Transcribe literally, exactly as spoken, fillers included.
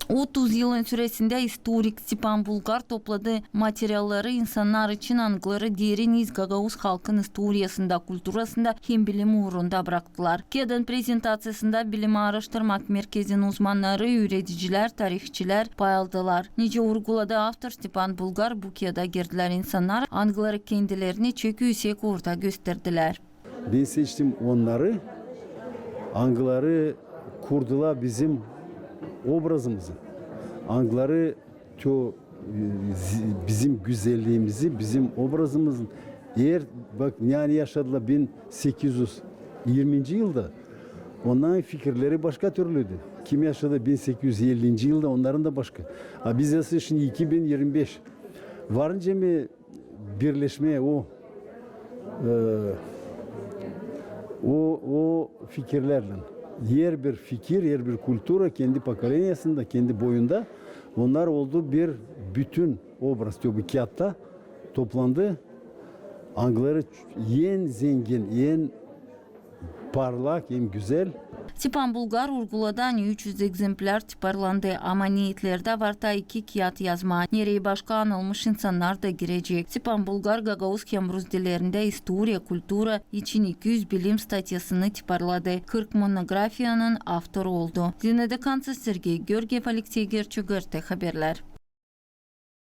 Otuz yılın süresindä istorik Stepan Bulgar topladı materialları insannar için, angıları derin iz gagauz halkın istoriyasında, kulturasında hem bilim uurunda braktılar. Kiyadın prezentaţiyasında bilim aaraştırmak merkezin uzmannarı, üüredicilär, tarihçilär pay aldılar. Nicä urguladı avtor, Stepan Bulgar, bu kiyada girdilär insannar, angıları kendilerini çok üüsek uurda gösterdilär. Bän seçtim onnarı, angıları kurdula bizim obrazımızı, angıları tö-, e, zi-, bizim güzelliimizi, bizim obrazımızın. Eer, bak, ne ani yaşadılar bin sekiz üz irminci yılda, onnarın fikirleri başka türlüydü. Kim yaşadı bin sekiz üz ellinci yılda, onnarın da başka. A biz yaşêêrız şindi iki bin irmi beş. Var nicä mi birleşmää o, e, o, o fikirlärlän. Herbir fikir, herbir kultura kendi pokoleniyasında, kendi boyunda, onnar oldu bir bütün obraz, tö-, bu kiyatta toplandı. Angıları en zengin, en parlak hem güzel. Stepan Bulgar urguladı, ani üç üz ekzemplär tiparlandı, ama neetlerdä var taa iki kiyat yazmaa, nereyi başka anılmış insannar da girecek. Stepan Bulgar gagauz hem rus dillerindä istoriya, kultura için iki üz bilim statyasını tiparladı, kırk monografiyanın avtoru oldu. Zinaida Kanţa, Sergey Georgiev, Aleksey Gerçuk, GRT Haberlär.